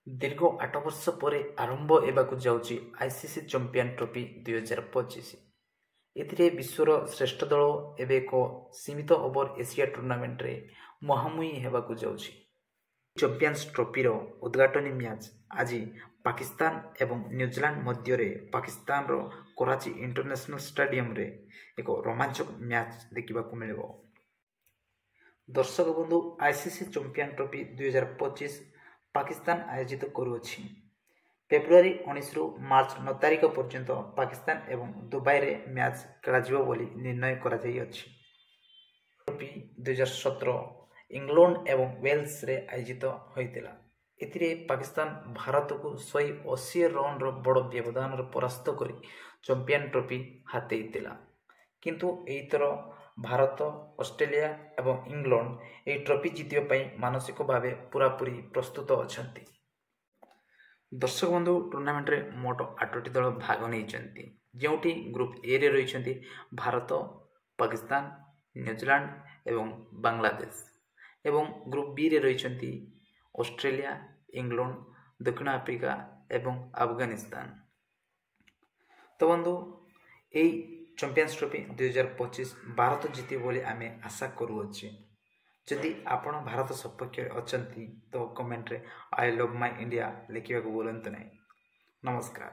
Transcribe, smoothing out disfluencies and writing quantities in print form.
ଦୀର୍ଘ 8 ବର୍ଷ ପରେ ଆରମ୍ଭ ହେବାକୁ ଯାଉଛି ଆଇସିସି ଚାମ୍ପିଅନ୍ ଟ୍ରଫି 2025। ଏଥିରେ ବିଶ୍ୱର ଶ୍ରେଷ୍ଠ ଦଳ ଏବେ ଏକ ସୀମିତ ଓଭର ଏସିଆ ଟୁର୍ଣ୍ଣାମେଣ୍ଟରେ ମୁହାଁମୁହିଁ ହେବାକୁ ଯାଉଛି। ଚାମ୍ପିଅନ୍ସ ଟ୍ରଫିର ଉଦ୍ଘାଟନୀ ମ୍ୟାଚ୍ ଆଜି ପାକିସ୍ତାନ ଏବଂ ନ୍ୟୁଜିଲାଣ୍ଡ ମଧ୍ୟରେ ପାକିସ୍ତାନର କରାଚି ଇଣ୍ଟରନ୍ୟାସନାଲ ଷ୍ଟାଡିୟମରେ ଏକ ରୋମାଞ୍ଚକ ମ୍ୟାଚ୍ ଦେଖିବାକୁ ମିଳିବ। ଦର୍ଶକ ବନ୍ଧୁ, ଆଇସିସି ଚାମ୍ପିଅନ୍ ଟ୍ରଫି 2025 ପାକିସ୍ତାନ ଆୟୋଜିତ କରୁଅଛି। ଫେବୃଆରୀ 19ରୁ ମାର୍ଚ୍ଚ 9 ତାରିଖ ପର୍ଯ୍ୟନ୍ତ ପାକିସ୍ତାନ ଏବଂ ଦୁବାଇରେ ମ୍ୟାଚ୍ ଖେଳାଯିବ ବୋଲି ନିର୍ଣ୍ଣୟ କରାଯାଇଅଛି। ଟ୍ରଫି 2017 ଇଂଲଣ୍ଡ ଏବଂ ୱେଲ୍ସରେ ଆୟୋଜିତ ହୋଇଥିଲା। ଏଥିରେ ପାକିସ୍ତାନ ଭାରତକୁ 180 ରନ୍ର ବଡ଼ ବ୍ୟବଧାନରେ ପରାସ୍ତ କରି ଚାମ୍ପିଅନ୍ ଟ୍ରଫି ହାତେଇଥିଲା। କିନ୍ତୁ ଏଇଥର ଭାରତ, ଅଷ୍ଟ୍ରେଲିଆ ଏବଂ ଇଂଲଣ୍ଡ ଏହି ଟ୍ରଫି ଜିତିବା ପାଇଁ ମାନସିକ ଭାବେ ପୂରାପୂରି ପ୍ରସ୍ତୁତ ଅଛନ୍ତି। ଦର୍ଶକ ବନ୍ଧୁ, ଟୁର୍ଣ୍ଣାମେଣ୍ଟରେ ମୋଟ 8ଟି ଦଳ ଭାଗ ନେଇଛନ୍ତି, ଯେଉଁଠି ଗ୍ରୁପ୍ ଏରେ ରହିଛନ୍ତି ଭାରତ, ପାକିସ୍ତାନ, ନ୍ୟୁଜିଲାଣ୍ଡ ଏବଂ ବାଂଲାଦେଶ ଏବଂ ଗ୍ରୁପ୍ ବିରେ ରହିଛନ୍ତି ଅଷ୍ଟ୍ରେଲିଆ, ଇଂଲଣ୍ଡ, ଦକ୍ଷିଣ ଆଫ୍ରିକା ଏବଂ ଆଫଗାନିସ୍ତାନ। ତ ବନ୍ଧୁ, ଏହି ଚାମ୍ପିଅନ୍ସ ଟ୍ରଫି 2025 ଭାରତ ଜିତିବ ବୋଲି ଆମେ ଆଶା କରୁଅଛେ। ଯଦି ଆପଣ ଭାରତ ସପକ୍ଷରେ ଅଛନ୍ତି ତ କମେଣ୍ଟରେ I love my India ଲେଖିବାକୁ ଭୁଲନ୍ତୁ ନାହିଁ। ନମସ୍କାର।